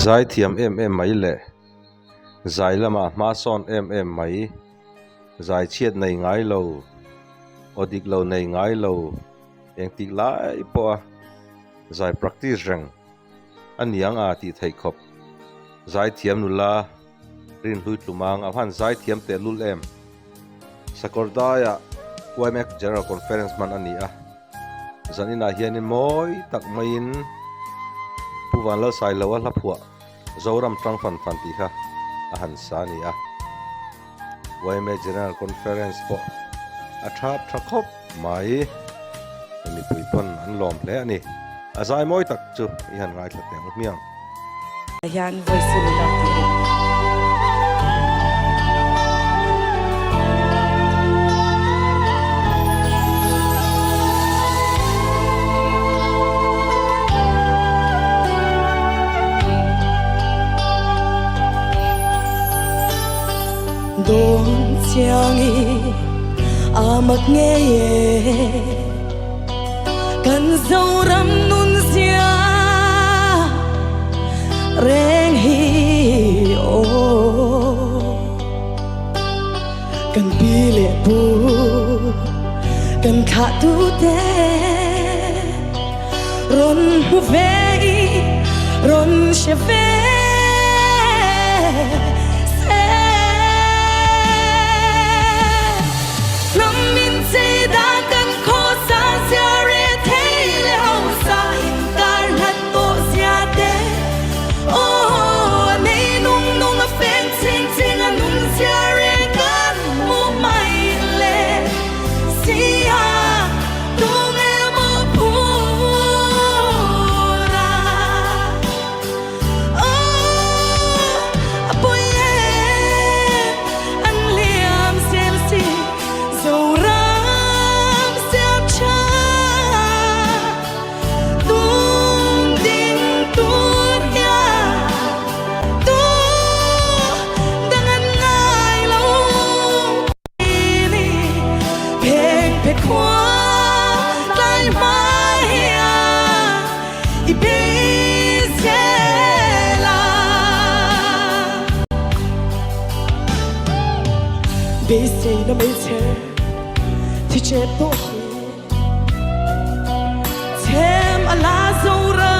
Zaithiam em em mai leh zai lamah hma sawn em em mai, zai chhiat nei ngai lo, aw dik lo nei ngai lo, engtik lai pawha zai practice reng a niang a tih theih khawp. Zaithiam nula Rinhlui Tlumang a han zaithiam tehlul em? Sakawrdaiah YMF General Conference hman a ni a, zaninah hianin mawi tak maiin Pu Vanlalsailoa hla phuah Zoram Tang Fan Fan tih kha a han sa a ni a. YMA General Conference pawh a thap tha khawp mai, mipui pawn an lawm hle a ni. A zai mawi tak chu i han ngaithla teh ang hmiang. Hian voice in lak tih a ni. Dawn chiang i a mak ngei e Kan Zoram nun zia reng hi aw Kan pi leh pu kan thlah tu te Rawn hmu ve i rawn hre ve se. Hnam min chei dan kan khawsa zia re thei leh hausa inkar hlat tawh zia te. Aw a nei nung nung a feng ching ching a nung zia re kan hmu mai le sia. Tunge maw phura Aw a pawi em an liam zel si Zoram siam tha Tung ding tur hian tu dang an ngai lo. Beiseina hmeichhe thi chet tawh hi Chhem a la zo ra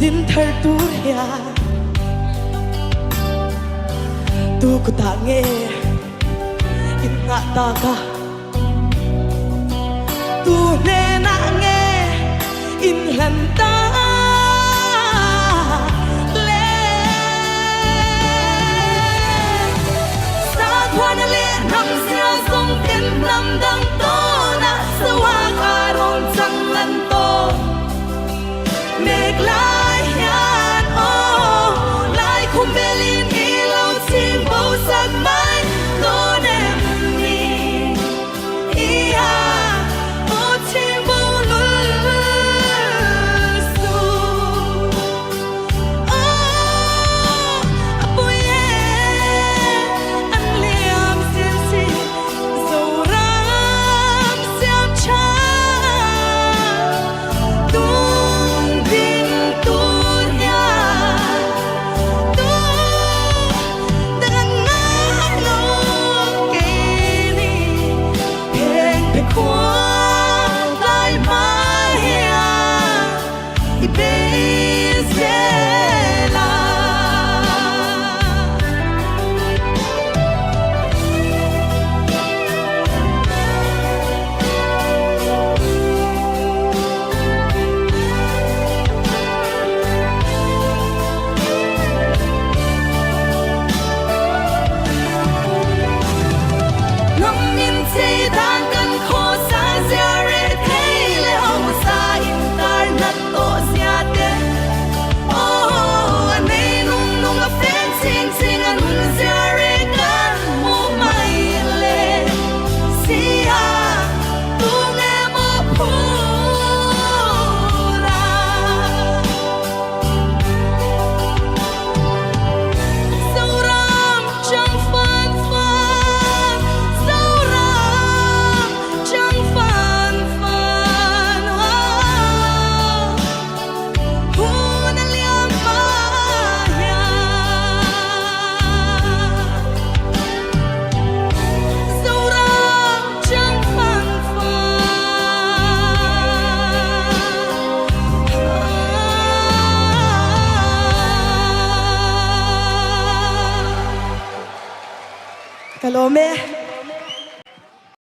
din thar tur hian Tu kutah nge in nghah tak a? Tu hnenah nge in hlan tak le? Sakhuana leh hnam zia zawng ten hnam dang tawnah sawa kha rawn chang an tawh. Mek lai hian aw lai khum belin i lo ching bo sak mai dawn em ni? I a aw ching bo lul suh. Aw a pawi e an liam zel si Zoram siam tha. Tung ding tur hian tu dang ngai lo keini pheng phe khua lai hma hian i bei zel a. Hnam in chei dan kan khawsa zia reh thei leh hausa inkar nat tawh zia te. Ka lawm e.